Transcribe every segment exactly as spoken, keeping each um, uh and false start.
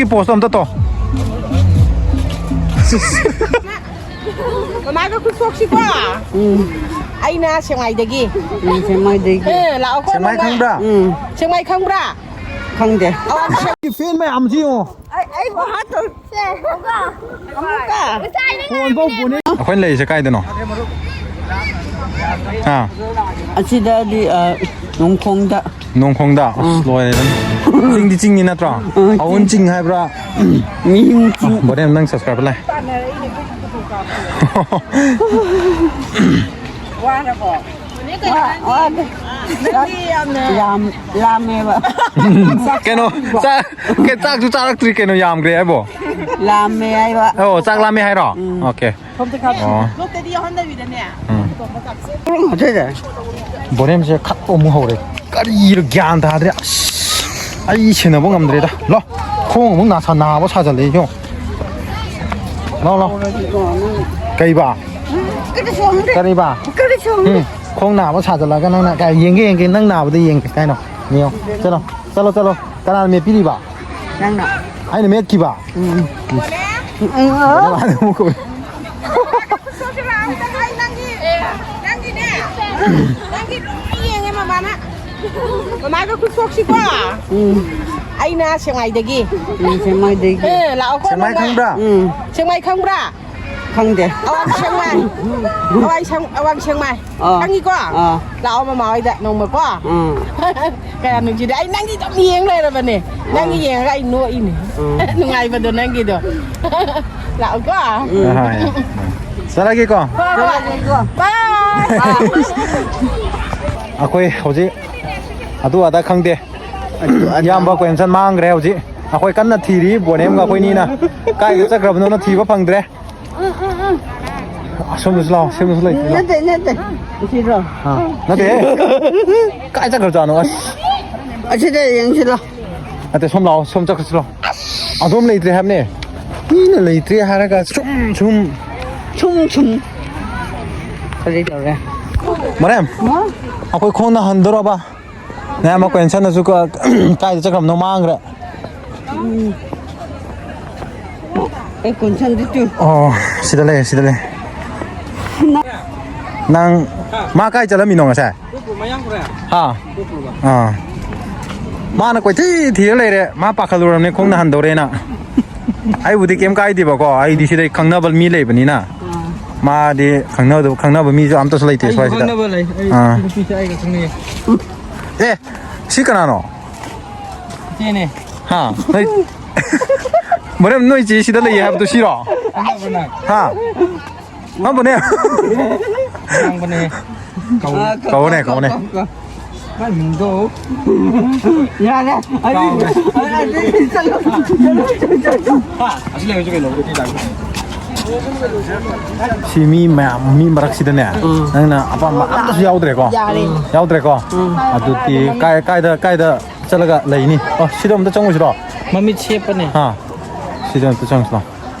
ꯄꯣꯁꯇꯣ ꯑꯝꯇ ꯇꯧ꯫ ꯃꯃꯥꯒ ꯈꯨꯠ ꯁꯣꯛꯁꯤꯀꯣ꯫ ꯎꯝ꯫ ꯑꯩꯅ ꯁꯦꯡꯃꯥꯏꯗꯒꯤ꯫ ꯎꯝ, ꯁꯦꯡꯃꯥꯏꯗꯒꯤ꯫ ꯑꯦ, ꯂꯥꯛꯑꯣꯀꯣ, ꯁꯦꯡꯃꯥꯏ ꯅꯣꯡꯃ꯫ ꯈꯪꯕ꯭ꯔꯥ? ꯎꯝ꯫ ꯁꯦꯡꯃꯥꯏ ꯈꯪꯕ꯭ꯔꯥ? ꯈꯪꯗꯦ꯫ ꯑꯋꯥꯡ ꯁꯦꯡ- ꯐꯦꯟ ꯃꯌꯥꯝꯁꯤ ꯌꯦꯡꯉꯣ꯫ ꯑꯩ, ꯑꯩꯕꯨ ꯍꯥꯠꯇꯧ-, ꯁꯦ, ꯑꯃꯨꯛꯀ꯫ ꯑꯃꯨꯛꯀ꯫ ꯐꯣꯟ ꯐꯥꯎ ꯄꯨꯅꯤ꯫ ꯑꯩꯈꯣꯏꯅ ꯂꯩꯔꯤꯁꯦ ꯀꯥꯏꯗꯅꯣ? ꯑꯥ꯫ ꯑꯁꯤꯗꯗꯤ, ꯑ, ꯅꯣꯡꯈꯣꯡꯗ꯫ ꯅꯣꯡꯈꯣꯡꯗ? ꯑꯁ, ꯎꯝ꯫ ꯂꯣꯏꯔꯦꯗꯅ꯫ ꯆꯤꯡꯗꯤ ꯆꯤꯡꯅꯤ ꯅꯠꯇ꯭ꯔꯣ? ꯎꯝ, ꯑꯋꯨꯟ ꯆꯤꯡ꯫ ꯆꯤꯡ ꯍꯥꯏꯕ꯭ꯔꯥ? ꯃꯤꯍꯨꯟ ꯆꯤꯡ꯫ ꯕꯣꯔꯦꯝ, ꯅꯪ subscriber ꯂꯩ꯫ ꯋꯥꯔꯕꯣ? ꯋꯥ-, ꯋꯥꯗꯦ꯫ ꯅꯪꯗꯤ ꯌꯥꯝꯅ ꯌꯥꯝ ꯂꯥꯝꯃꯦꯕ꯫ ꯀꯩꯅꯣ, ꯆꯥ-, ꯀꯩ-, ꯆꯥꯛꯁꯨ ꯆꯥꯔꯛꯇ꯭ꯔꯤ ꯀꯩꯅꯣ, ꯌꯥꯝꯈ꯭ꯔꯦ ꯍꯥꯏꯕꯣ? ꯂꯥꯝꯃꯦ ꯍꯥꯏꯕ꯫ ꯑꯣ, ꯆꯥꯛ ꯂꯥꯝꯃꯦ ꯍꯥꯏꯔꯣ? ꯎꯝ꯫ OK꯫ ꯑꯣ꯫ ꯂꯣꯛꯇꯗꯤ ꯌꯥꯎꯍꯟꯗꯕꯤꯗꯅꯦ꯫ ꯎꯝ꯫ ꯕꯣꯔꯦꯝꯁꯦ ꯈꯠꯄ ꯑꯃꯨꯛ ꯍꯧꯔꯦ꯫ ꯀꯔꯤꯔ ꯒ꯭ꯌꯥꯟ ꯇꯥꯗ꯭ꯔꯦ꯫ ꯑꯁ, ꯑꯩ ꯁꯦꯟꯅꯕ ꯉꯝꯗ꯭ꯔꯦꯗ꯫ ꯂꯣ, ꯈꯣꯡ ꯑꯃꯨꯛ ꯅꯥꯁꯥ ꯅꯥꯕ ꯁꯥꯖꯜꯂꯛꯑꯦ ꯌꯦꯡꯉꯣ꯫ ꯂꯥꯎ, ꯂꯥꯎ꯫ ꯀꯩꯕ? ꯀꯔꯤꯁꯨ ꯍꯪꯗꯦ꯫ ꯀꯔꯤꯕ? ꯀꯔꯤꯁꯨ ꯍꯪꯗꯦ꯫ ꯎꯝ, ꯈꯣꯡ ꯅꯥꯕ ꯁꯥꯖꯜꯂꯒ ꯅꯪꯅ ꯀꯥꯏ ꯌꯦꯡꯒꯦ, ꯌꯦꯡꯒꯦ, ꯅꯪ ꯅꯥꯕꯗ ꯌꯦꯡꯒꯦ ꯀꯥꯏꯅꯣ? ꯌꯦꯡꯉꯣ꯫ ꯆꯠꯂꯣ, ꯆꯠꯂꯣ, ꯆꯠꯂꯣ꯫ ꯀꯅꯥꯅ ꯃꯦꯠꯄꯤꯔꯤꯕ? ꯅꯪꯅ꯫ ꯑꯩꯅ ꯃꯦꯠꯈꯤꯕ? ꯎꯝ꯫ ꯎꯝ꯫ ꯕꯣꯂꯦ ꯃꯥꯅ ꯑꯃꯨꯛ ꯀꯧꯏ꯫ ꯈꯨꯠ ꯁꯣꯛꯁꯤ ꯂꯥꯛꯑꯣ, ꯑꯩ ꯅꯪꯒꯤ, ꯅꯪꯒꯤꯅꯦ, ꯅꯪꯒꯤ ꯂꯣꯏ ꯌꯦꯡꯉꯦ ꯃꯃꯥꯅ꯫ ꯃꯃꯥꯒ ꯈꯨꯠ ꯁꯣꯛꯁꯤꯀꯣ꯫ ꯎꯝ꯫ ꯑꯩꯅ ꯁꯦꯡꯃꯥꯏꯗꯒꯤ꯫ ꯎꯝ, ꯁꯦꯡꯃꯥꯏꯗꯒꯤ꯫ ꯑꯦ, ꯂꯥꯛꯑꯣꯀꯣ, ꯁꯦꯡꯃꯥꯏ ꯅꯣꯡꯃ꯫ ꯈꯪꯕ꯭ꯔꯥ? ꯎꯝ꯫ ꯁꯦꯡꯃꯥꯏ ꯈꯪꯕ꯭ꯔꯥ? ꯈꯪꯗꯦ꯫ ꯑꯋꯥꯡ ꯁꯦꯡꯃꯥꯏ꯫ ꯑꯋꯥꯡ ꯁꯦꯡ-, ꯑꯋꯥꯡ ꯁꯦꯡꯃꯥꯏ꯫ ꯑꯥ꯫ ꯈꯪꯉꯤꯀꯣ? ꯑꯥ꯫ ꯂꯥꯛꯑꯣ ꯃꯃꯥ ꯍꯣꯏꯗ ꯅꯣꯡꯃꯀꯣ꯫ ꯎꯝ꯫ ꯀꯌꯥ ꯅꯨꯡꯁꯤꯗꯦ꯫ ꯑꯩ ꯅꯪꯒꯤ ꯑꯗꯨꯝ ꯌꯦꯡ ꯂꯩꯔꯕꯅꯦ꯫ ꯅꯪꯒꯤ ꯎꯝ꯫ ꯌꯦꯡꯉꯒ ꯑꯩ ꯅꯣꯛꯏꯅꯦ꯫ ꯎꯝ꯫ ꯅꯨꯡꯉꯥꯏꯕꯗꯣ ꯅꯪꯒꯤꯗꯣ꯫ ꯂꯥꯛꯑꯣꯀꯣ꯫ ꯎꯝ꯫ ꯍꯣꯏ꯫ ꯆꯠꯂꯒꯦꯀꯣ꯫ ꯍꯣꯏ, ꯍꯣꯏ꯫ ꯆꯠꯂꯒꯦꯀꯣ꯫ ꯕꯥꯏ꯫ ꯑꯩꯈꯣꯏ ꯍꯧꯖꯤꯛ ꯑꯗꯨ ꯑꯗꯥ ꯈꯪꯗꯦ꯫ ꯑꯗꯨ ꯑꯗꯥ꯫ ꯏꯌꯥꯝꯕ ꯀꯣꯏꯟꯁꯟ ꯃꯥꯡꯈ꯭ꯔꯦ ꯍꯧꯖꯤꯛ꯫ ꯑꯩꯈꯣꯏ ꯀꯟꯅ ꯊꯤꯔꯤ, ꯕꯣꯅꯦꯝꯒ ꯑꯩꯈꯣꯏꯅꯤꯅ꯫ ꯀꯥꯏꯗ ꯆꯠꯈ꯭ꯔꯕꯅꯣꯅ ꯊꯤꯕ ꯐꯪꯗ꯭ꯔꯦ꯫ ꯑꯁꯣꯝꯗꯁꯨ ꯂꯥꯛꯑꯣ, ꯁꯣꯝꯗꯁꯨ ꯂꯩ, ꯂꯥꯛꯑꯣ꯫ ꯅꯠꯇꯦ, ꯅꯠꯇꯦ꯫ ꯁꯤꯔꯣ? ꯑꯥ, ꯅꯠꯇꯦꯍꯦ꯫ ꯀꯥꯏ ꯆꯠꯈ꯭ꯔꯖꯥꯠꯅꯣ? ꯑꯁ꯫ ꯑꯁꯤꯗ ꯌꯦꯡꯁꯤꯂꯣ꯫ ꯅꯠꯇꯦ, ꯁꯣꯝ ꯂꯥꯛꯑꯣ, ꯁꯣꯝ ꯆꯠꯈ꯭ꯔꯁꯤꯂꯣ꯫ ꯑꯗꯣꯝ ꯂꯩꯇ꯭ꯔꯦ ꯍꯥꯏꯕꯅꯦ꯫ ꯃꯤꯅ ꯂꯩꯇ꯭ꯔꯦ ꯍꯥꯏꯔꯒ ꯁꯨꯝ, ꯁꯨꯝ꯫ ꯁꯨꯝ, ꯁꯨꯝ꯫ ꯀꯔꯤ ꯇꯧꯔꯦ? ꯃꯔꯦꯝ, ꯍꯥ? ꯑꯩꯈꯣꯏ ꯈꯣꯡꯅ ꯍꯟꯗꯣꯔꯕ? ꯅꯌꯥꯝꯕ ꯀꯣꯏꯟꯁꯟꯅꯁꯨ ꯀ-, ꯀꯥꯏꯗ ꯆꯠꯈ꯭ꯔꯕꯅꯣ ꯃꯥꯡꯈ꯭ꯔꯦ꯫ ꯎꯝ꯫ ꯑꯩ ꯀꯣꯟꯁꯟꯗꯤ ꯇꯨ꯫ ꯑꯣ, ꯁꯤꯗ ꯂꯩ, ꯁꯤꯗ ꯂꯩ꯫ ꯅꯪ, ꯃꯥ ꯀꯥꯏ ꯆꯠꯂꯝꯃꯤꯅꯣ ꯉꯁꯥꯏ? ꯍꯥ? ꯑꯥ꯫ ꯃꯥꯅ ꯀꯣꯏꯊꯤ ꯊꯤꯔ ꯂꯩꯔꯦ꯫ ꯃꯥ ꯄꯥꯈꯠꯂꯨꯔꯕꯅꯦ ꯈꯣꯡꯅ ꯍꯟꯗꯧꯔꯦꯅ꯫ ꯑꯩꯕꯨꯗꯤ ꯀꯩꯝ ꯀꯥꯏꯗꯦꯕꯀꯣ, ꯑꯩꯗꯤ ꯁꯤꯗꯩ ꯈꯪꯅꯕ ꯃꯤ ꯂꯩꯕꯅꯤꯅ꯫ ꯑꯥ꯫ ꯃꯥꯗꯤ ꯈꯪꯅꯕ, ꯈꯪꯅꯕ ꯃꯤꯁꯨ ꯑꯝꯇꯁꯨ ꯂꯩꯇꯦ ꯑꯩꯁꯨ ꯁ꯭ꯋꯥꯏꯁꯤꯗ꯫ ꯈꯪꯅꯕ ꯂꯩ꯫ ꯑꯩ ꯑꯥ꯫ ꯅꯨꯄꯤꯁꯦ ꯑꯩꯒ ꯈꯪꯅꯩꯌꯦ꯫ ꯑꯦ, ꯁꯤ ꯀꯅꯥꯅꯣ? ꯏꯆꯦꯅꯦ꯫ ꯍꯥ? ꯅꯣꯏ, ꯃꯔꯝ ꯅꯣꯏ ꯆꯦ ꯁꯤꯗ ꯂꯩꯌꯦ ꯍꯥꯏꯕꯗꯣ ꯁꯤꯔꯣ? ꯈꯪꯅꯕ꯭ꯔꯣ ꯅꯪ? ꯍꯥ? ꯈꯪꯕꯅꯦ꯫ ꯉꯥꯡꯕꯅꯦ꯫ ꯀꯧ-, ꯑꯥ, ꯀꯧ-, ꯀꯧꯅꯦ, ꯀꯧ-, ꯀꯧꯅꯦ꯫ ꯀꯧ-, ꯀꯧ-, ꯀꯧ-, ꯃꯥꯏ ꯃꯤꯡꯗꯣ꯫ ꯌꯥꯔꯦ꯫ ꯑꯩ, ꯀꯥꯎꯔꯦ꯫ ꯑꯩ, ꯑꯩ, ꯆꯠꯂꯣ, ꯆꯠꯂꯣ, ꯆꯠꯂꯣ, ꯆꯠꯂꯣ꯫ ꯍꯥ? ꯑꯁꯤ ꯂꯩꯔꯁꯨ ꯀꯩꯅꯣ? ꯁꯤ ꯃꯤ ꯃꯌꯥꯝ, ꯃꯤ ꯃꯔꯛꯁꯤꯗꯅꯦ, ꯎꯝ꯫ ꯅꯪꯅ ꯑꯄꯥꯝꯕ ꯑꯝꯇꯁꯨ ꯌꯥꯎꯗ꯭ꯔꯦꯀꯣ? ꯌꯥꯔꯦ꯫ ꯌꯥꯎꯗ꯭ꯔꯦꯀꯣ? ꯎꯝ꯫ ꯑꯗꯨꯗꯤ ꯀꯥꯏ, ꯀꯥꯏꯗ, ꯀꯥꯏꯗ ꯆꯠꯂꯒ ꯂꯩꯅꯤ? ꯑꯣ, ꯁꯤꯗ ꯑꯝꯇ ꯆꯪꯉꯨꯁꯤꯔꯣ? ꯃꯃꯤꯠ ꯁꯦꯞꯄꯅꯦ꯫ ꯍꯥ? ꯁꯤꯗ ꯑꯝꯇ ꯆꯪꯉꯨꯁꯤ ꯂꯥꯎ꯫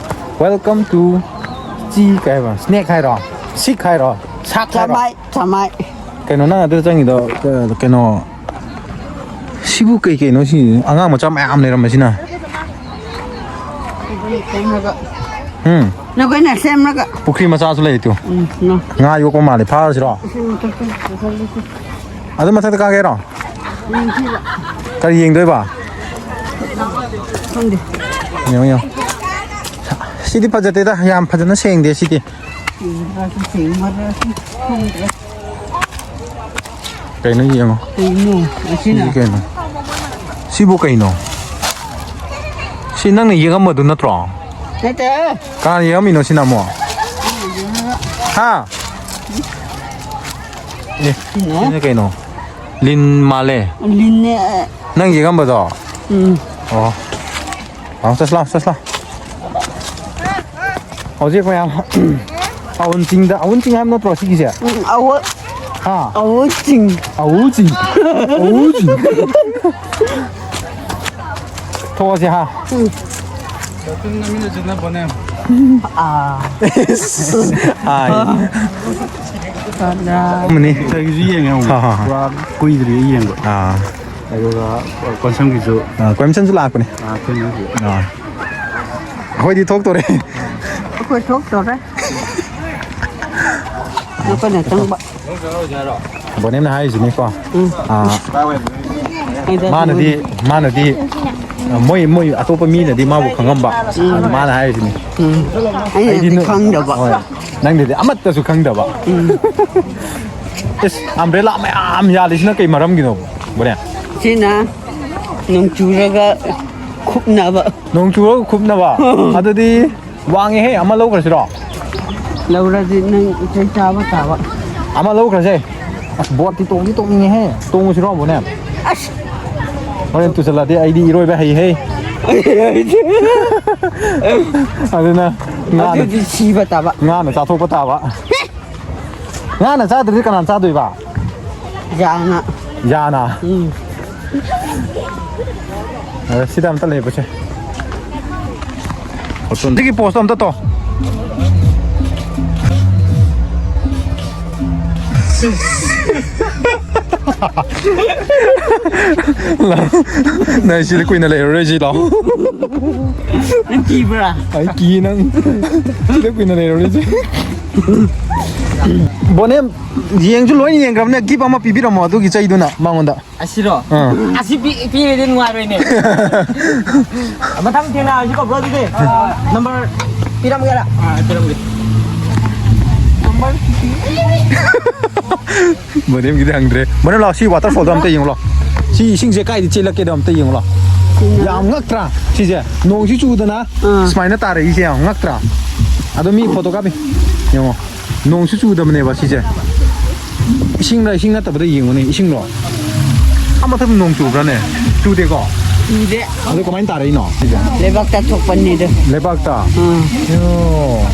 Welcome to ꯆꯤ ꯀꯩ ꯍꯥꯏꯕ? Snake ꯍꯥꯏꯔꯣ? Shark ꯍꯥꯏꯔꯣ? Shark ꯍꯥꯏꯔꯣ? ꯆꯃꯥꯏ, ꯆꯃꯥꯏ꯫ ꯀꯩꯅꯣ ꯅꯪ ꯑꯗꯨꯗ ꯆꯪꯉꯤꯗꯣ, ꯀ-, ꯀꯩꯅꯣ, ꯁꯤꯕꯨ ꯀꯩ ꯀꯩꯅꯣ ꯁꯤ? ꯑꯉꯥꯡ ꯃꯆꯥ ꯃꯌꯥꯝ ꯂꯩꯔꯝꯕꯁꯤꯅ꯫ ꯎꯝ꯫ ꯅꯈꯣꯏꯅ ꯁꯦꯝꯃꯒ꯫ ꯄꯨꯈ꯭ꯔꯤ ꯃꯆꯥꯁꯨ ꯂꯩ ꯇꯨ꯫ ꯎꯝ, ꯅꯣ꯫ ꯉꯥ ꯌꯣꯛꯄ ꯃꯥꯜꯂꯦ, ꯐꯥꯔꯁꯤꯔꯣ? ꯁꯤ ꯃꯊꯛꯇ ꯄꯨꯈꯠꯂꯁꯤ꯫ ꯑꯗꯨ ꯃꯊꯛꯇ ꯀꯥꯒꯦꯔꯣ? ꯌꯦꯡꯁꯤꯕ꯫ ꯀꯔꯤ ꯌꯦꯡꯗꯣꯏꯕ? ꯈꯪꯗꯦ꯫ ꯌꯦꯡꯉꯣ, ꯌꯦꯡꯉꯣ꯫ ꯁꯤꯗꯤ ꯐꯖꯗꯦꯗ, ꯌꯥꯝ ꯐꯖꯅ ꯁꯦꯡꯗꯦ ꯁꯤꯗꯤ꯫ ꯁꯦꯡꯕ꯭ꯔꯥ ꯁꯤ ꯁꯦꯡꯕ꯭ꯔꯥ ꯁꯤ ꯈꯪꯗ꯭ꯔꯦ꯫ ꯀꯩꯅꯣ ꯌꯦꯡꯉꯣ꯫ ꯀꯩꯅꯣ? ꯑꯁꯤꯅ? ꯁꯤꯗꯤ ꯀꯩꯅꯣ? ꯁꯤꯕꯨ ꯀꯩꯅꯣ? ꯁꯤ ꯅꯪꯅ ꯌꯦꯛꯑꯝꯕꯗꯨ ꯅꯠꯇ꯭ꯔꯣ? ꯅꯠꯇꯦ꯫ ꯀꯅꯥꯅ ꯌꯦꯛꯑꯝꯃꯤꯅꯣ ꯁꯤꯅ ꯑꯃꯨꯛ? ꯍꯥ? ꯑꯦ, ꯁꯤꯅ? ꯁꯤꯅ ꯀꯩꯅꯣ? ꯂꯤꯟ ꯃꯥꯜꯂꯦ꯫ ꯂꯤꯟꯅꯦ꯫ ꯅꯪ ꯌꯦꯛꯑꯝꯕꯗꯣ? ꯎꯝ꯫ ꯑꯣ꯫ ꯂꯥꯎ, ꯆꯠꯁꯤ ꯂꯥꯎ, ꯆꯠꯁꯤ ꯂꯥꯎ꯫ ꯍꯧꯖꯤꯛ ꯃꯌꯥꯝ ꯑꯋꯨꯟ ꯆꯤꯡꯗ, ꯑꯋꯨꯟ ꯆꯤꯡ ꯍꯥꯏꯕ ꯅꯠꯇ꯭ꯔꯣ ꯁꯤꯒꯤꯁꯦ? ꯎꯝ, ꯑꯋꯨꯟ꯫ ꯍꯥ? ꯑꯋꯨꯟ ꯆꯤꯡ꯫ ꯑꯋꯨꯟ ꯆꯤꯡ꯫ ꯑꯋꯨꯟ ꯆꯤꯡ꯫ ꯊꯣꯛꯑꯁꯦ ꯍꯥ꯫ ꯎꯝ꯫ ꯑꯥ꯫ ꯑꯥꯏ꯫ ꯑꯃꯅꯤ꯫ ꯉꯁꯥꯏꯒꯤꯁꯨ ꯌꯦꯡꯉꯦ ꯑꯃꯨꯛ꯫ ꯍꯥ, ꯍꯥ, ꯍꯥ꯫ ꯄꯨꯔꯥ ꯀꯨꯏꯗ꯭ꯔꯤ ꯑꯩ ꯌꯦꯡꯕ꯫ ꯑꯥ꯫ ꯑꯗꯨꯒ ꯀꯣꯟꯁꯝꯒꯤꯁꯨ꯫ ꯑꯥ, ꯀꯣꯟꯁꯝꯁꯨ ꯂꯥꯛꯄꯅꯦ꯫ ꯑꯥ, ꯑꯩꯈꯣꯏ ꯃꯌꯥꯝꯁꯨ꯫ ꯑꯥ꯫ ꯑꯩꯈꯣꯏꯗꯤ ꯊꯣꯛꯇꯣꯔꯦ꯫ ꯑꯩꯈꯣꯏ ꯊꯣꯛꯇꯣꯔꯦ꯫ ꯑꯩꯈꯣꯏꯅ ꯆꯪꯕ꯫ ꯕꯣꯅꯦꯝꯅ ꯍꯥꯏꯔꯤꯁꯤꯅꯤꯀꯣ꯫ ꯎꯝ꯫ ꯑꯥ, ꯑꯩꯗ ꯃꯥꯅꯗꯤ ꯃꯥꯅꯗꯤ ꯃꯣꯏ ꯃꯣꯏ ꯑꯇꯣꯞꯄ ꯃꯤꯅꯗꯤ ꯃꯥꯕꯨ ꯈꯪꯉꯝꯕ꯫ ꯎꯝ꯫ ꯑꯗ ꯃꯥꯅ ꯍꯥꯏꯔꯤꯁꯤꯅꯤ꯫ ꯎꯝ꯫ ꯑꯩꯅꯗꯤ ꯑꯩꯗꯤ ꯅꯣꯏ ꯈꯪꯗꯕ꯫ ꯍꯣꯏ꯫ ꯅꯪꯗꯗꯤ ꯑꯃꯠꯇꯁꯨ ꯈꯪꯗꯕ꯫ ꯎꯝ꯫ ꯏꯁ, ꯑꯝꯕ꯭ꯔꯦꯂꯥ ꯃꯌꯥꯝ ꯌꯥꯜꯂꯤꯁꯤꯅ ꯀꯩ ꯃꯔꯝꯒꯤꯅꯣ, ꯕꯣꯅꯦꯝ? ꯁꯤꯅ ꯅꯣꯡ ꯆꯨꯔꯒ ꯈꯨꯞꯅꯕ꯫ ꯅꯣꯡ ꯆꯨꯔꯒ ꯈꯨꯞꯅꯕ? ꯑꯗꯨꯗꯤ ꯋꯥꯡꯉꯦꯍꯦ, ꯑꯃ ꯂꯧꯈ꯭ꯔꯁꯤꯔꯣ? ꯂꯧꯔꯗꯤ ꯅꯪ ꯆꯩ ꯆꯥꯕ ꯇꯥꯕ꯫ ꯑꯃ ꯂꯧꯈ꯭ꯔꯁꯦ꯫ ꯑꯁ, ꯕꯣꯠꯇꯤ ꯇꯣꯡꯗꯤ ꯇꯣꯡꯅꯤꯡꯉꯦꯍꯦ꯫ ꯇꯣꯡꯉꯨꯁꯤꯔꯣ, ꯕꯣꯅꯦꯝ? ꯑꯁ! ꯍꯣꯔꯦꯟ ꯇꯨꯁꯜꯂꯗꯤ ꯑꯩꯗꯤ ꯏꯔꯣꯏꯕ ꯍꯩꯍꯦ꯫ ꯑꯗꯨꯅ ꯉꯥꯅ, ꯑꯗꯨꯗꯤ ꯁꯤꯕ ꯇꯥꯕ꯫ ꯉꯥꯅ ꯆꯥꯊꯣꯛꯄ ꯇꯥꯕ꯫ ꯉꯥꯅ ꯆꯥꯗ꯭ꯔꯗꯤ ꯀꯅꯥꯅ ꯆꯥꯗꯣꯏꯕ? ꯌꯥꯅ꯫ ꯌꯥꯅ? ꯎꯝ꯫ ꯑ, ꯁꯤꯗ ꯑꯝꯇ ꯂꯩꯕꯁꯦ꯫ ꯁꯤꯒꯤ ꯄꯣꯁꯇꯣ ꯑꯝꯇ ꯇꯧ꯫ ꯅꯪ ꯁꯤꯗ ꯀꯨꯏꯅ ꯂꯩꯔꯔꯣꯏ, ꯁꯤ ꯂꯥꯎ꯫ ꯅꯪ ꯀꯤꯕ꯭ꯔꯥ? ꯑꯩ ꯀꯤ ꯅꯪ꯫ ꯁꯤꯗ ꯀꯨꯏꯅ ꯂꯩꯔꯔꯣꯏ, ꯁꯤ꯫ ꯕꯣꯅꯦꯝ, ꯌꯦꯡꯁꯨ ꯂꯣꯏ ꯌꯦꯡꯈ꯭ꯔꯕꯅꯦ, ꯒꯤꯐ ꯑꯃ ꯄꯤꯕꯤꯔꯝꯃꯣ ꯑꯗꯨꯒꯤ ꯆꯩꯗꯨꯅ ꯃꯉꯣꯟꯗ꯫ ꯑꯁꯤꯔꯣ? ꯑꯥ꯫ ꯑꯁꯤ ꯄꯤ-, ꯄꯤꯔꯗꯤ ꯅꯨꯡꯉꯥꯏꯔꯣꯏꯅꯦ꯫ ꯃꯊꯪ ꯊꯦꯡꯅꯔꯁꯤꯀꯣ, ꯕ꯭ꯔꯣ, ꯑꯗꯨꯗꯤ꯫ ꯅꯝꯕꯔ ꯄꯤꯔꯝꯒꯦꯔꯥ? ꯑꯥ, ꯄꯤꯔꯝꯒꯦ꯫ ꯅꯝꯕꯔ ꯕꯣꯅꯦꯝꯒꯤꯗꯤ ꯍꯪꯗ꯭ꯔꯦ꯫ ꯕꯣꯅꯦꯝ, ꯂꯥꯎ, ꯁꯤ ꯋꯥꯇꯔꯐꯣꯜꯗꯣ ꯑꯝꯇ ꯌꯦꯡꯉꯨ ꯂꯥꯎ꯫ ꯁꯤ ꯏꯁꯤꯡꯁꯦ ꯀꯥꯏꯗ ꯆꯦꯜꯂꯛꯀꯦꯗꯣ ꯑꯝꯇ ꯌꯦꯡꯉꯨ ꯂꯥꯎ꯫ ꯌꯥꯝ ꯉꯛꯇ꯭ꯔꯥ? ꯁꯤꯁꯦ ꯅꯣꯡꯁꯤ ꯆꯨꯗꯅ ꯑꯥ꯫ ꯁꯨꯃꯥꯏꯅ ꯇꯥꯔꯛꯏꯁꯦ ꯌꯥꯝ ꯉꯛꯇ꯭ꯔꯥ? ꯑꯗꯣ ꯃꯤ ꯐꯣꯇꯣ ꯀꯥꯞꯄꯤ꯫ ꯌꯦꯡꯉꯣ꯫ ꯅꯣꯡꯁꯨ ꯆꯨꯗꯕꯅꯦꯕ ꯁꯤꯁꯦ꯫ ꯏꯁꯤꯡꯂ, ꯏꯁꯤꯡ ꯅꯠꯇꯕꯗ ꯌꯦꯡꯉꯨꯅꯦ, ꯏꯁꯤꯡꯂꯣ? ꯑꯥ ꯃꯊꯛ ꯅꯣꯡ ꯆꯨꯕ꯭ꯔꯥꯅꯦ? ꯆꯨꯗꯦꯀꯣ? ꯆꯨꯗꯦ꯫ ꯑꯗꯨ ꯀꯃꯥꯏꯅ ꯇꯥꯔꯛꯏꯅꯣ ꯁꯤꯁꯦ? ꯂꯩꯕꯥꯛꯇ ꯊꯣꯛꯄꯅꯤꯗ꯫ ꯂꯩꯕꯥꯛꯇ? ꯎꯝ꯫ ꯑꯣ,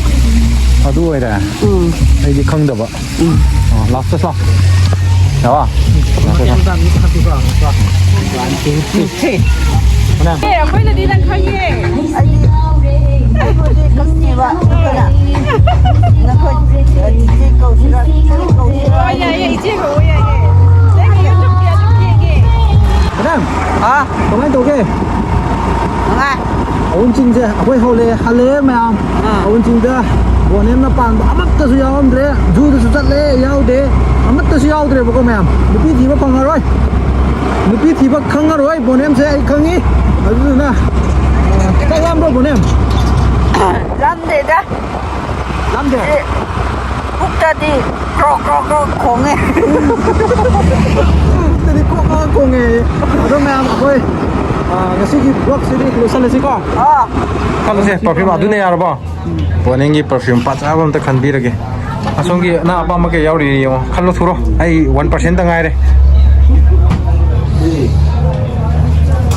ꯑꯗꯨ ꯑꯣꯏꯔꯦ꯫ ꯎꯝ꯫ ꯑꯩꯗꯤ ꯈꯪꯗꯕ꯫ ꯎꯝ꯫ ꯑꯣ, ꯂꯥꯁꯇ ꯁꯥ꯫ ꯌꯥꯋꯥ? ꯂꯥꯁꯇ ꯁꯥ꯫ ꯁꯤ꯫ ꯑꯦ, ꯑꯩꯈꯣꯏꯅꯗꯤ ꯅꯪ ꯈꯪꯉꯦ꯫ ꯑꯩꯗꯤ, ꯑꯩꯈꯣꯏꯗꯤ ꯈꯪꯗꯦꯕ, ꯑꯩꯈꯣꯏꯅ꯫ ꯅꯈꯣꯏ, ꯆꯤꯆꯦ ꯀꯧꯁꯤꯔ, ꯏꯆꯦ ꯀꯧꯁꯤꯔ? ꯑꯣ, ꯌꯥꯏꯌꯦ, ꯏꯆꯦ ꯀꯧꯑꯣ, ꯌꯥꯏꯌꯦ꯫ ꯅꯪꯒꯤ YouTube-ꯇꯤ ꯑꯗꯨꯝ ꯌꯦꯡꯉꯦ꯫ ꯃꯦꯗꯥꯝ, ꯍꯥ? ꯀꯃꯥꯏꯅ ꯇꯧꯒꯦ? ꯅꯨꯡꯉꯥꯏ꯫ ꯑꯋꯨꯟ ꯆꯤꯡꯁꯦ ꯑꯩꯈꯣꯏ ꯍꯧꯔꯛꯑꯦ, ꯍꯜꯂꯛꯑꯦ ꯃꯌꯥꯝ꯫ ꯑꯥ꯫ ꯑꯋꯨꯟ ꯆꯤꯡꯗ ꯕꯣꯅꯦꯝꯅ ꯄꯥꯟꯕ ꯑꯃꯠꯇꯁꯨ ꯌꯥꯎꯔꯝꯗ꯭ꯔꯦ꯫ ꯖꯨꯗꯁꯨ ꯆꯠꯂꯦ, ꯌꯥꯎꯗꯦ꯫ ꯑꯃꯠꯇꯁꯨ ꯌꯥꯎꯗ꯭ꯔꯦꯕꯀꯣ ꯃꯌꯥꯝ꯫ ꯅꯨꯄꯤ ꯊꯤꯕ ꯐꯪꯉꯔꯣꯏ꯫ ꯅꯨꯄꯤ ꯊꯤꯕ ꯈꯪꯉꯔꯣꯏ ꯕꯣꯅꯦꯝꯁꯦ, ꯑꯩ ꯈꯪꯉꯤ꯫ ꯑꯗꯨꯗꯨꯅ, ꯑ, ꯆꯥꯛ ꯂꯥꯝꯕ꯭ꯔꯣ ꯕꯣꯅꯦꯝ? ꯂꯥꯝꯗꯦꯗ꯫ ꯂꯥꯝꯗꯦ? ꯑꯦ, ꯄꯨꯛꯇꯗꯤ ꯀ꯭ꯔꯣꯛ ꯀ꯭ꯔꯣꯛ ꯀ꯭ꯔꯣꯛ ꯈꯣꯡꯉꯦ꯫ ꯄꯨꯛꯇꯗꯤ ꯀ꯭ꯔꯣꯛ ꯀ꯭ꯔꯣꯛ ꯈꯣꯡꯉꯦ꯫ ꯑꯗꯣ ꯃꯌꯥꯝ ꯑꯩꯈꯣꯏ, ꯑ, ꯉꯁꯤꯒꯤ vlogꯁꯤꯗꯤ ꯂꯣꯏꯁꯤꯜꯂꯁꯤꯀꯣ꯫ ꯑꯥ꯫ ꯈꯜꯂꯁꯦ, perfume ꯑꯗꯨꯅ ꯌꯥꯔꯕꯣ? ꯕꯣꯅꯦꯝꯒꯤ perfume ꯐꯖꯕ ꯑꯝꯇ ꯈꯟꯕꯤꯔꯒꯦ꯫ ꯑꯁꯣꯝꯒꯤ ꯅꯪ ꯑꯄꯥꯝꯕ ꯀꯩ ꯌꯥꯎꯔꯤ ꯌꯦꯡꯉꯣ, ꯈꯜꯂꯣ ꯊꯨꯔꯣ꯫ ꯑꯩ one percent ꯇ ꯉꯥꯏꯔꯦ꯫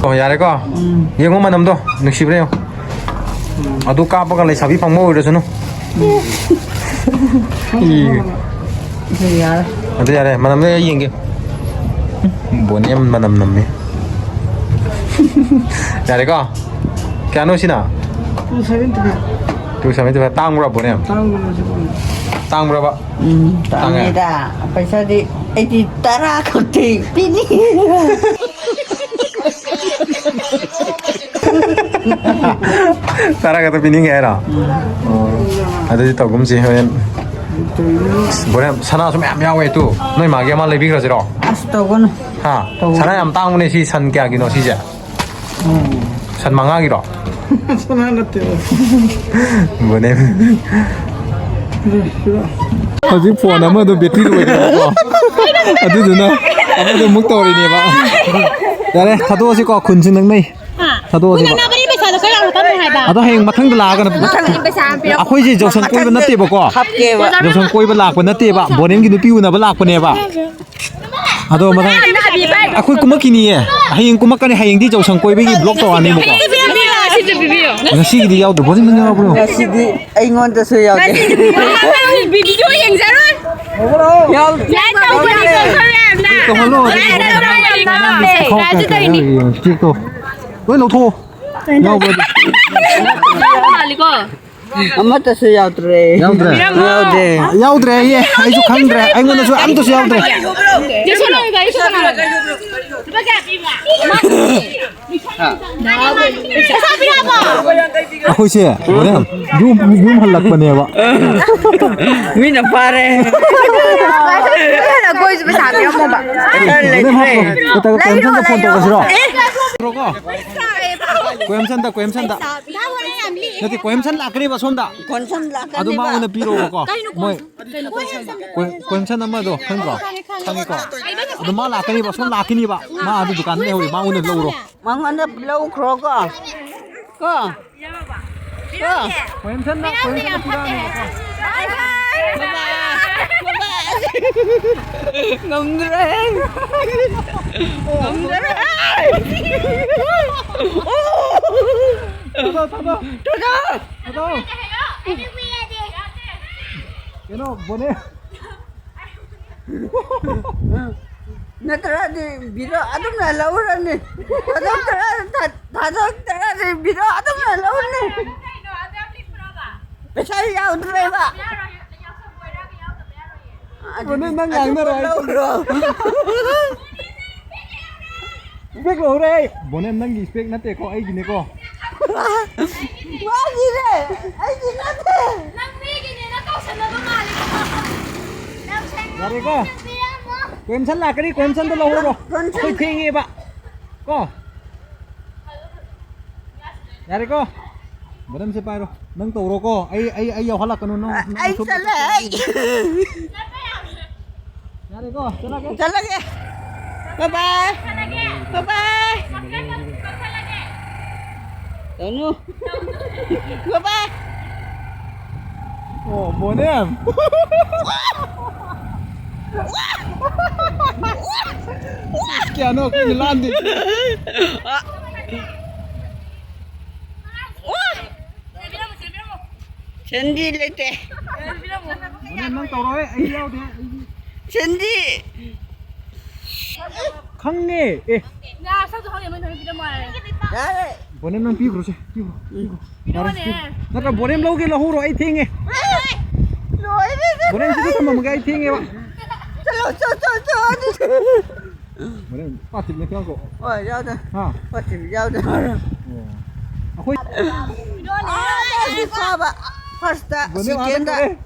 ꯑꯣ, ꯌꯥꯔꯦꯀꯣ? ꯎꯝ꯫ ꯌꯦꯡꯉꯣ ꯃꯅꯝꯗꯣ, ꯅꯨꯡꯁꯤꯕ꯭ꯔꯥ ꯌꯦꯡꯉꯣ꯫ ꯑꯗꯨ ꯀꯥꯞꯄꯒ ꯂꯩꯁꯥꯕꯤ ꯐꯪꯕ ꯑꯣꯏꯔꯁꯅꯨ꯫ ꯏ꯫ ꯑꯗꯨ ꯌꯥꯔꯦ꯫ ꯑꯗꯨ ꯌꯥꯔꯦ, ꯃꯅꯝꯗꯣ ꯑꯩ ꯌꯦꯡꯒꯦ꯫ ꯕꯣꯅꯦꯝ ꯃꯅꯝ ꯅꯝꯃꯤ꯫ ꯌꯥꯔꯦꯀꯣ? ꯀꯌꯥꯅꯣ ꯁꯤꯅ? Two seventy five꯫ Two seventy five꯫ ꯇꯥꯡꯕ꯭ꯔꯥ ꯕꯣꯅꯦꯝ? ꯇꯥꯡꯕꯅꯦ ꯁꯤꯕꯨ꯫ ꯇꯥꯡꯕ꯭ꯔꯕ? ꯎꯝ, ꯇꯥꯡꯉꯦ? ꯇꯥꯡꯉꯦꯗ꯫ ꯄꯩꯁꯥꯗꯤ ꯑꯩꯗꯤ ꯇꯔꯥ ꯈꯛꯇꯤ ꯄꯤꯅꯤꯡꯉꯦ꯫ ꯇꯔꯥ ꯈꯛꯇ ꯄꯤꯅꯤꯡꯉꯦ ꯍꯥꯏꯔꯣ? ꯎꯝ꯫ ꯑꯣ, ꯑꯗꯨꯗꯤ ꯇꯧꯒꯨꯝꯁꯤ ꯍꯣꯔꯦꯟ꯫ ꯍꯣꯔꯦꯟ ꯁꯅꯥꯁꯨ ꯃꯌꯥꯝ ꯌꯥꯎꯋꯦ ꯇꯨ꯫ ꯅꯣꯏ ꯃꯥꯒꯤ ꯑꯃ ꯂꯩꯕꯤꯈ꯭ꯔꯁꯤꯔꯣ? ꯑꯁ, ꯇꯧꯒꯅꯨ꯫ ꯍꯥ? ꯇꯧꯒꯅꯨ꯫ ꯁꯅꯥ ꯌꯥꯝ ꯇꯥꯡꯕꯅꯦ ꯁꯤ ꯁꯟ ꯀꯌꯥꯒꯤꯅꯣ ꯁꯤꯁꯦ? ꯎꯝ꯫ ꯁꯟ ꯃꯉꯥꯒꯤꯔꯣ? ꯁꯅꯥ ꯅꯠꯇꯦ꯫ ꯕꯣꯅꯦꯝ꯫ ꯍꯧꯖꯤꯛ phone ꯑꯃꯗꯣ battery ꯂꯣꯏꯈ꯭ꯔꯦꯕꯀꯣ꯫ ꯑꯗꯨꯗꯨꯅ ꯑꯃꯗꯣ ꯑꯃꯨꯛ ꯇꯧꯔꯤꯅꯦꯕ꯫ ꯌꯥꯔꯦ, ꯊꯥꯗꯣꯛꯑꯁꯤꯀꯣ, ꯈꯨꯟꯁꯨ ꯅꯛꯅꯩ꯫ ꯊꯥꯗꯣꯛꯑꯁꯤꯕ꯫ ꯄꯩꯁꯥꯗꯣ ꯈꯔ ꯌꯥꯝꯅ ꯀꯟꯅ ꯍꯥꯏꯕ꯫ ꯑꯗꯣ ꯍꯌꯦꯡ ꯃꯊꯪꯗ ꯂꯥꯛꯑꯒꯅ ꯃꯊꯪꯗꯤ ꯄꯩꯁꯥ ꯌꯥꯝ ꯄꯤꯔꯛꯑꯣ꯫ ꯑꯩꯈꯣꯏꯁꯦ ꯌꯥꯎꯁꯪ ꯀꯣꯏꯕ ꯅꯠꯇꯦꯕꯀꯣ꯫ ꯍꯥꯞꯀꯦꯕ꯫ ꯌꯥꯎꯁꯪ ꯀꯣꯏꯕ ꯂꯥꯛꯄ ꯅꯠꯇꯦꯕ, ꯕꯣꯅꯦꯝꯒꯤ ꯅꯨꯄꯤ ꯎꯅꯕ ꯂꯥꯛꯄꯅꯦꯕ꯫ ꯑꯗꯣ ꯃꯊꯪ ꯑꯩꯈꯣꯏ ꯀꯨꯝꯃꯛꯈꯤꯅꯤꯌꯦ꯫ ꯍꯌꯦꯡ ꯀꯨꯝꯃꯛꯀꯅꯤ, ꯍꯌꯦꯡꯗꯤ ꯌꯥꯎꯁꯪ ꯀꯣꯏꯕꯒꯤ vlog ꯇꯧꯔꯛꯑꯅꯤꯕꯀꯣ꯫ ꯉꯁꯤꯒꯤꯗꯤ ꯌꯥꯎꯗ꯭ꯔꯕꯣ? ꯅꯪ ꯌꯥꯎꯕ꯭ꯔꯣ? ꯉꯁꯤꯗꯤ ꯑꯩꯉꯣꯟꯗꯁꯨ ꯌꯥꯎꯗꯦ꯫ ꯚꯤꯗꯤꯑꯣ ꯌꯦꯡꯖꯔꯣꯏ꯫ ꯌꯥꯎꯗꯦ꯫ ꯂꯥꯏꯛ ꯇꯧꯒꯅꯤ ꯈꯔ ꯌꯥꯝꯅ꯫ ꯇꯧꯍꯜꯂꯣ, ꯑꯗꯨꯗꯤ ꯂꯥꯏꯛ ꯇꯧꯒꯅꯤ ꯈꯔ ꯌꯥꯝꯅ꯫ ꯈꯥꯎ ꯀꯌꯥ ꯀꯌꯥ ꯌꯥꯎꯔꯤ? ꯌꯦꯡꯉꯣ, check ꯇꯧ꯫ ꯂꯣꯏ ꯂꯧꯊꯣꯛꯑꯣ꯫ ꯌꯥꯎꯕ꯭ꯔꯗꯤ? ꯃꯥꯜꯂꯤꯀꯣ꯫ ꯑꯃꯠꯇꯁꯨ ꯌꯥꯎꯗ꯭ꯔꯦ꯫ ꯌꯥꯎꯗ꯭ꯔꯦ? ꯌꯥꯎꯗꯦ꯫ ꯌꯥꯎꯗ꯭ꯔꯦ ꯑꯩꯌꯦ꯫ ꯑꯩꯁꯨ ꯈꯪꯗ꯭ꯔꯦ꯫ ꯑꯩꯉꯣꯟꯗꯁꯨ ꯑꯝꯇꯁꯨ ꯌꯥꯎꯗ꯭ꯔꯦ꯫ ꯌꯦꯡꯁꯜꯂꯣ, ꯌꯦꯡꯁꯜꯂꯣ꯫ ꯄꯩꯁꯥ ꯄꯤꯔꯛꯑꯕꯣ? ꯑꯩꯈꯣꯏꯁꯦ ꯍꯣꯔꯦꯟ ꯌꯨꯝ, ꯌꯨꯝ ꯍꯜꯂꯛꯄꯅꯦꯕ꯫ ꯃꯤꯅ ꯐꯥꯔꯦ꯫ ꯀꯣꯏꯁꯨ ꯄꯩꯁꯥ ꯄꯤꯔꯝꯃꯣꯕ꯫ ꯍꯣꯔꯦꯟ ꯍꯥꯞꯄꯣ꯫ ꯅꯠꯇ꯭ꯔꯒ ꯀꯣꯏꯝꯁꯟꯗ ꯐꯣꯟ ꯇꯧꯔꯁꯤꯔꯣ? ꯀꯣꯏꯝꯁꯟꯗ, ꯀꯣꯏꯝꯁꯟꯗ꯫ ꯅꯠꯇꯦ, ꯀꯣꯏꯝꯁꯟ ꯂꯥꯛꯀꯅꯦꯕ ꯁꯣꯝꯗ꯫ ꯀꯣꯟꯁꯟ ꯑꯗꯨ ꯂꯥꯛꯀꯅꯦꯕ꯫ ꯃꯉꯣꯟꯗ ꯄꯤꯔꯛꯑꯣꯕꯀꯣ꯫ ꯃꯣꯏ ꯀꯣꯏ-, ꯀꯣꯏꯝꯁꯟ ꯑꯃꯗꯣ ꯈꯪꯗ꯭ꯔꯣ? ꯈꯪꯉꯤꯀꯣ꯫ ꯑꯗꯣ ꯃꯥ ꯂꯥꯛꯀꯅꯤꯕ, ꯁꯣꯝ ꯂꯥꯛꯀꯅꯤꯕ꯫ ꯃꯥ ꯑꯗꯨ ꯗꯨꯀꯥꯟꯗ ꯂꯩꯍꯧꯔꯤ, ꯃꯉꯣꯟꯗ ꯂꯧꯔꯣ꯫ ꯃꯉꯣꯟꯗ ꯂꯧꯈ꯭ꯔꯣꯀꯣ꯫ ꯀꯣ꯫ ꯀꯣ꯫ ꯀꯣꯏꯝꯁꯟꯅ, ꯀꯣꯏꯝꯁꯟꯅ ꯄꯤꯔꯛꯑꯅꯦꯕꯀꯣ꯫ ꯉꯝꯗ꯭ꯔꯦ꯫ ꯉꯝꯗ꯭ꯔꯦ꯫ ꯊꯥꯗꯣꯛ, ꯊꯥꯗꯣꯛ꯫ ꯊꯥꯗꯣꯛ꯫ ꯀꯩꯅꯣ, ꯕꯣꯅꯦ꯫ ꯅꯠꯇ꯭ꯔꯗꯤ ꯕꯤꯗꯣ ꯑꯗꯨꯝꯅ ꯂꯧꯔꯅꯤ꯫ ꯊꯥꯗꯣꯛꯇ꯭ꯔ-, ꯊꯥ-, ꯊꯥꯗꯣꯛꯇ꯭ꯔꯗꯤ ꯕꯤꯗꯣ ꯑꯗꯨꯝꯅ ꯂꯧꯔꯅꯤ꯫ ꯄꯩꯁꯥ ꯌꯥꯎꯗ꯭ꯔꯦꯕ꯫ ꯑꯗꯨꯗꯤ ꯕꯣꯅꯦ, ꯅꯪ ꯑꯗꯨ ꯉꯥꯡꯅꯔꯣ, ꯑꯩ ꯂꯧꯔꯣ꯫ ꯏꯁꯄꯦꯛ ꯂꯧꯔꯦ ꯑꯩ꯫ ꯕꯣꯅꯦ, ꯅꯪꯒꯤ ꯏꯁꯄꯦꯛ ꯅꯠꯇꯦꯀꯣ, ꯑꯩꯒꯤꯅꯦꯀꯣ꯫ ꯃꯥꯒꯤꯅꯦ, ꯑꯩꯒꯤ ꯅꯠꯇꯦ꯫ ꯅꯪ ꯃꯤꯒꯤꯅꯦꯅ ꯀꯧꯁꯟꯅꯕ ꯃꯥꯜꯂꯦꯀꯣ꯫ ꯌꯥꯔꯦꯀꯣ? ꯀꯣꯏꯝꯁꯟ ꯂꯥꯛꯀꯅꯤ, ꯀꯣꯏꯝꯁꯟꯗꯣ ꯂꯧꯍꯧꯔꯣ꯫ ꯀꯣꯏꯝꯁꯟ ꯑꯩꯈꯣꯏ ꯊꯦꯡꯉꯦꯕ꯫ ꯀꯣ? ꯌꯥꯔꯦꯀꯣ? ꯕꯣꯅꯦꯝꯁꯦ ꯄꯥꯏꯔꯣ꯫ ꯅꯪ ꯇꯧꯔꯣꯀꯣ꯫ ꯑꯩ, ꯑꯩ, ꯑꯩ ꯌꯥꯎꯍꯜꯂꯛꯀꯅꯨ꯫ ꯅꯪ, ꯅꯪ ꯑꯩ ꯁꯨꯝ ꯆꯠꯂꯦ, ꯑꯩ꯫ ꯌꯥꯔꯦꯀꯣ? ꯆꯠꯂꯒꯦ꯫ ꯆꯠꯂꯒꯦ꯫ Bye bye꯫ Bye bye꯫ ꯇꯧꯅꯨ꯫ Bye bye꯫ ꯑꯣ, ꯕꯣꯅꯦꯝ꯫ ꯀꯌꯥꯅꯣ ꯑꯩꯈꯣꯏꯅ ꯂꯥꯟꯗꯣꯏꯁꯦ? ꯁꯦꯟꯗꯤ ꯂꯩꯇꯦ꯫ ꯕꯣꯅꯦꯝ, ꯅꯪ ꯇꯧꯔꯣꯍꯦ, ꯑꯩ ꯌꯥꯎꯗꯦ, ꯑꯩꯗꯤ꯫ ꯁꯦꯟꯗꯤ꯫ ꯈꯪꯉꯦ꯫ ꯑꯦ꯫ ꯌꯥꯔꯦ꯫ ꯕꯣꯅꯦꯝ, ꯅꯪ ꯄꯤꯈ꯭ꯔꯣꯁꯦ, ꯄꯤꯈ꯭ꯔꯣ, ꯄꯤꯈ꯭ꯔꯣ꯫ ꯌꯥꯔꯦ, ꯄꯤꯈ꯭ꯔꯣ꯫ ꯅꯠꯇ꯭ꯔ ꯕꯣꯅꯦꯝ ꯂꯧꯒꯦ, ꯂꯧꯍꯧꯔꯣ, ꯑꯩ ꯊꯦꯡꯉꯦ꯫ ꯂꯣꯏꯔꯦ꯫ ꯕꯣꯅꯦꯝ ꯁꯤꯗ ꯊꯝꯃꯝꯃꯒꯦ, ꯑꯩ ꯊꯦꯡꯉꯦꯕ꯫ ꯆꯠꯂꯣ, ꯆꯠꯂꯣ, ꯆꯠꯂꯣ꯫ ꯍꯣꯔꯦꯟ ꯄꯥꯠ ꯊꯤꯕꯅ ꯀꯌꯥꯝ ꯀꯣ? ꯍꯣꯏ, ꯌꯥꯎꯗ꯫ ꯍꯥ? ꯄꯥꯠ ꯊꯤꯕ ꯌꯥꯎꯗ꯫ ꯑꯣ꯫ ꯑꯩꯈꯣꯏ ꯑꯥ, ꯐꯥꯕ꯫ ꯐꯥꯔꯁꯇ, ꯕꯣꯅꯦ ꯑꯥꯗ ꯁꯦꯀꯦꯟꯗ꯫ ꯀꯧꯔꯦ꯫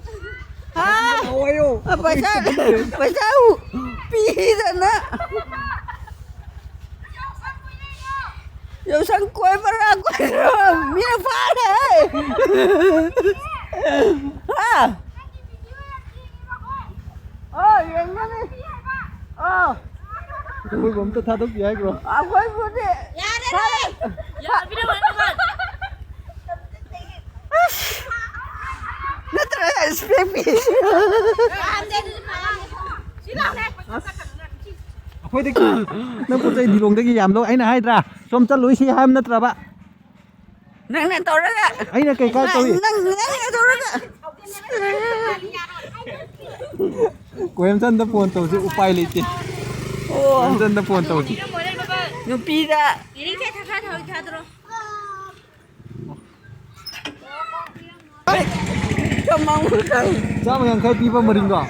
ꯍꯥ? ꯂꯥꯛꯑꯣ ꯍꯥꯏꯌꯣ꯫ ꯑ, ꯄꯩꯁꯥ, ꯑꯩꯈꯣꯏ ꯄꯩꯁꯥ ꯄꯤꯗꯅ꯫ ꯌꯥꯎꯁꯪ ꯀꯣꯏꯕꯔꯥ ꯀꯣꯏꯕꯔꯥ? ꯃꯤꯅ ꯐꯥꯔꯦ꯫ ꯍꯥ? ꯑꯣ, ꯌꯦꯡꯒꯅꯤ꯫ ꯑꯣ꯫ ꯑꯩꯈꯣꯏꯕꯨ ꯑꯝꯇ ꯊꯥꯗꯣꯛꯄꯤ ꯍꯥꯏꯈ꯭ꯔꯣ? ꯑꯩꯈꯣꯏꯕꯨꯗꯤ ꯌꯥꯔꯦ꯫ ꯑꯁ! ꯅꯠꯇ꯭ꯔꯒ ꯏꯁꯄꯦꯛ ꯄꯤ꯫ ꯑꯩꯈꯣꯏꯗꯒꯤ ꯅꯪ ꯄꯣꯠ ꯆꯩ ꯗꯤꯂꯣꯡꯗꯒꯤ ꯌꯥꯝ ꯂꯧ꯫ ꯑꯩꯅ ꯍꯥꯏꯗ꯭ꯔꯥ? ꯁꯣꯝ ꯆꯠꯂꯨꯏꯁꯤ ꯍꯥꯏꯕ ꯅꯠꯇ꯭ꯔꯕ? ꯅꯪꯅ ꯇꯧꯔꯒ꯫ ꯑꯩꯅ ꯀꯩ ꯀꯥꯏ ꯇꯧꯏ? ꯅꯪ, ꯅꯪꯅ ꯇꯧꯔꯒ꯫ ꯀꯣꯏꯝꯆꯟꯗ ꯐꯣꯟ ꯇꯧꯁꯤ, ꯎꯄꯥꯏ ꯂꯩꯇꯦ꯫ ꯑꯣ꯫ ꯀꯣꯏꯝꯆꯟꯗ ꯐꯣꯟ ꯇꯧꯁꯤ꯫ ꯅꯨꯄꯤꯗ꯫ ꯆꯥꯝꯃ ꯌꯥꯡꯈꯩ ꯄꯤꯕ ꯃꯔꯤꯡꯗꯣ? ꯑꯣ꯫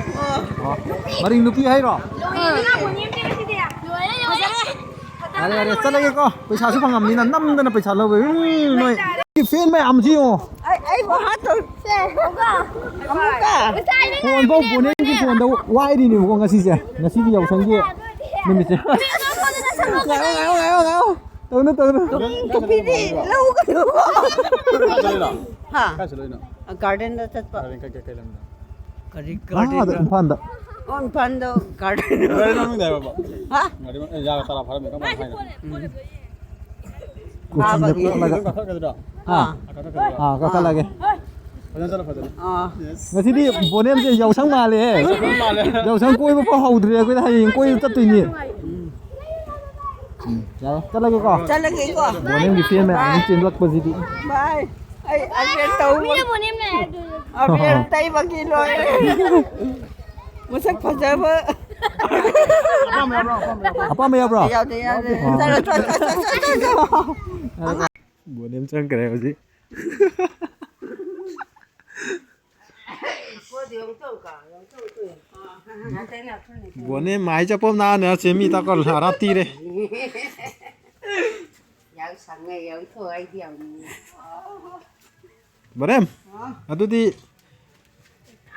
ꯃꯔꯤꯡ ꯅꯨꯄꯤ ꯍꯥꯏꯔꯣ? ꯌꯥꯔꯦ, ꯌꯥꯔꯦ, ꯆꯠꯂꯒꯦꯀꯣ꯫ ꯄꯩꯁꯥꯁꯨ ꯐꯪꯉꯝꯅꯤꯅ ꯅꯝꯗꯅ ꯄꯩꯁꯥ ꯂꯧꯕ꯫ ꯎꯝ, ꯅꯣꯏ꯫ ꯐꯦꯟ ꯃꯌꯥꯝꯁꯤ ꯌꯦꯡꯉꯣ꯫ ꯑꯩ, ꯑꯩꯕꯨ ꯍꯥꯠꯇꯧ-, ꯁꯦ, ꯑꯃꯨꯛꯀ꯫ ꯑꯃꯨꯛꯀ꯫ ꯐꯣꯟ ꯐꯥꯎ ꯕꯣꯅꯦꯒꯤ ꯐꯣꯟꯗ ꯋꯥꯏꯔꯤꯅꯦꯕꯀꯣ ꯉꯁꯤꯁꯦ꯫ ꯉꯁꯤꯒꯤ ꯌꯥꯎꯁꯪꯒꯤ ꯅꯨꯃꯤꯠꯁꯦ꯫ ꯉꯥꯏꯌꯣ, ꯉꯥꯏꯌꯣ, ꯉꯥꯏꯌꯣ, ꯉꯥꯏꯌꯣ꯫ ꯇꯧꯅꯨ, ꯇꯧꯅꯨ꯫ ꯇꯨ-, ꯇꯨꯄꯤꯗꯤ ꯂꯧꯒꯅꯨ꯫ ꯀꯥꯏ ꯆꯠꯂꯨꯏꯅꯣ? ꯍꯥ? ꯀꯥꯏ ꯆꯠꯂꯨꯏꯅꯣ? ꯒꯥꯔꯗꯦꯟꯗ ꯆꯠꯄ꯫ ꯒꯥꯔꯗꯦꯟ ꯀꯩ, ꯀꯩ, ꯀꯩ ꯂꯝꯗ? ꯀꯔꯤ ꯑꯥꯗ, ꯒꯥꯔꯗꯦꯟꯗ? ꯏꯝꯐꯥꯜꯗ꯫ ꯑꯣ, ꯏꯝꯐꯥꯜꯗ ꯒꯥꯔꯗꯦꯟ꯫ ꯒꯥꯔꯗꯦꯟ ꯃꯅꯨꯡꯗ ꯍꯥꯏꯕ? ꯍꯥ? ꯒꯥꯔꯗꯦꯟ ꯃꯅꯨꯡ-, ꯑꯦ, ꯌꯥꯒ ꯇꯔꯥ ꯐꯥꯔꯝꯃꯦ, ꯀꯃꯥꯏꯅ ꯍꯥꯏꯅꯣ? ꯎꯝ꯫ ꯀꯣꯆꯤꯡꯗ ꯀꯥꯕꯒꯤ꯫ ꯀꯥꯈꯠꯀꯗ꯭ꯔꯣ? ꯑꯥ꯫ ꯀꯥꯈꯠꯀꯗ꯭ꯔꯣ? ꯑꯥ, ꯀꯥꯈꯠꯂꯒꯦ꯫ ꯐꯖꯅ ꯆꯠꯂꯣ, ꯐꯖꯅ꯫ ꯑꯥ꯫ Yes꯫ ꯉꯁꯤꯗꯤ ꯕꯣꯅꯦꯝꯁꯦ ꯌꯥꯎꯁꯪ ꯃꯥꯜꯂꯦꯍꯦ꯫ ꯌꯥꯎꯁꯪ ꯃꯥꯜꯂꯦ꯫ ꯌꯥꯎꯁꯪ ꯀꯣꯏꯕ ꯐꯥꯎ ꯍꯧꯗ꯭ꯔꯤ ꯑꯩꯈꯣꯏꯗ, ꯍꯌꯦꯡ ꯀꯣꯏꯕ ꯆꯠꯇꯣꯏꯅꯤ꯫ ꯎꯝ꯫ ꯎꯝ, ꯌꯥꯔꯦ, ꯆꯠꯂꯒꯦꯀꯣ꯫ ꯆꯠꯂꯒꯦꯀꯣ꯫ ꯕꯣꯅꯦꯝꯒꯤ ꯐꯦꯟ ꯃꯌꯥꯝ ꯑꯃ ꯆꯦꯟꯂꯛꯄꯁꯤꯗꯤ꯫ Bye꯫ ꯑꯩ ꯑꯕꯦꯔ ꯇꯧꯕ-, ꯃꯤꯅ ꯕꯣꯅꯦꯝ ꯂꯩ ꯍꯥꯏꯗꯨ꯫ ꯑꯕꯦꯔ ꯇꯩꯕꯒꯤ ꯂꯣꯏꯔꯦ꯫ ꯃꯁꯛ ꯐꯖꯕ꯫ ꯑꯄꯥꯝꯕ ꯌꯥꯎꯕ꯭ꯔꯣ? ꯑꯄꯥꯝꯕ ꯌꯥꯎꯕ꯭ꯔꯣ? ꯌꯥꯎꯗꯦ, ꯌꯥꯎꯗꯦ꯫ ꯑꯣ꯫ ꯆꯠꯂꯣ, ꯆꯠꯂꯣ, ꯆꯠꯂꯣ, ꯆꯠꯂꯣ, ꯆꯠꯂꯣ꯫ ꯕꯣꯅꯦꯝ ꯆꯪꯈ꯭ꯔꯦ ꯍꯧꯖꯤꯛ꯫ ꯕꯣꯅꯦ ꯃꯥꯏ ꯆꯠꯄ ꯑꯃ ꯅꯥꯅꯦ ꯆꯦꯃꯤ ꯇꯥꯀꯣ ꯍꯥꯔꯥ ꯇꯤꯔꯦ꯫ ꯌꯥꯝ ꯁꯪꯉꯦ, ꯌꯥꯝ ꯊꯣꯛꯑꯦ, ꯑꯩꯗꯤ ꯌꯥꯝ ꯅꯨꯡꯉꯥꯏ꯫ ꯕꯣꯅꯦꯝ, ꯑꯗꯨꯗꯤ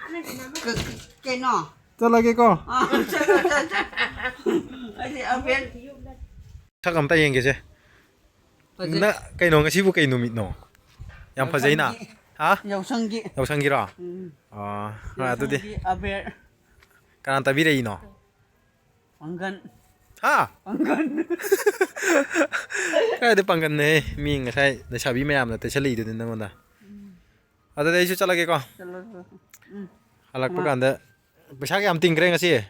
ꯀ-, ꯀ-, ꯀꯩꯅꯣ? ꯆꯠꯂꯒꯦꯀꯣ꯫ ꯑꯥ, ꯆꯠꯂꯣ, ꯆꯠꯂꯣ, ꯆꯠꯂꯣ꯫ ꯑꯩꯗꯤ ꯑꯕꯦꯟ꯫ ꯁꯛ ꯑꯝꯇ ꯌꯦꯡꯒꯦꯁꯦ꯫ ꯐꯖꯩ꯫ ꯅ-, ꯀꯩꯅꯣ, ꯉꯁꯤꯕꯨ ꯀꯩ ꯅꯨꯃꯤꯠꯅꯣ? ꯌꯥꯝ ꯐꯖꯩꯅ꯫ ꯌꯥꯎꯁꯪꯒꯤ꯫ ꯍꯥ? ꯌꯥꯎꯁꯪꯒꯤ꯫ ꯌꯥꯎꯁꯪꯒꯤꯔꯣ? ꯎꯝ꯫ ꯑꯣ, ꯍꯣꯏ, ꯑꯗꯨꯗꯤ꯫ ꯌꯥꯎꯁꯪꯒꯤ ꯑꯕꯦꯔ꯫ ꯀꯅꯥ ꯇꯥꯕꯤꯔꯛꯏꯅꯣ? ꯄꯥꯡꯒꯟ꯫ ꯍꯥ? ꯄꯥꯡꯒꯟ꯫ ꯀꯥꯏꯗ ꯄꯥꯡꯒꯟꯅꯣꯍꯦ? ꯃꯤ ꯉꯁꯥꯏ ꯂꯩꯁꯥꯕꯤ ꯃꯌꯥꯝꯅ ꯇꯩꯁꯜꯂꯛꯏꯗꯨꯗꯤ ꯅꯪꯉꯣꯟꯗ꯫ ꯎꯝ꯫ ꯑꯗꯨꯗꯤ ꯑꯩꯁꯨ ꯆꯠꯂꯒꯦꯀꯣ꯫ ꯆꯠꯂꯣ, ꯆꯠꯂꯣ꯫ ꯎꯝ꯫ ꯍꯜꯂꯛꯄ ꯃꯥ ꯀꯥꯟꯗ ꯄꯩꯁꯥ ꯀꯌꯥꯝ ꯇꯤꯡꯈ꯭ꯔꯦ ꯉꯁꯤ?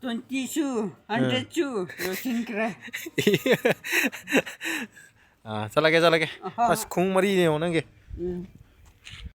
Twenty ꯁꯨ, hundred ꯁꯨ ꯂꯣꯏꯁꯤꯟꯈ꯭ꯔꯦ꯫ ꯑꯥ, ꯆꯠꯂꯒꯦ, ꯆꯠꯂꯒꯦ꯫ ꯑꯍꯣꯏ, ꯑꯁ, ꯍꯣꯏ꯫ ꯈꯣꯡ ꯃꯔꯤꯅꯦ ꯌꯦꯡꯉꯣ ꯅꯪꯒꯤ꯫ ꯎꯝ꯫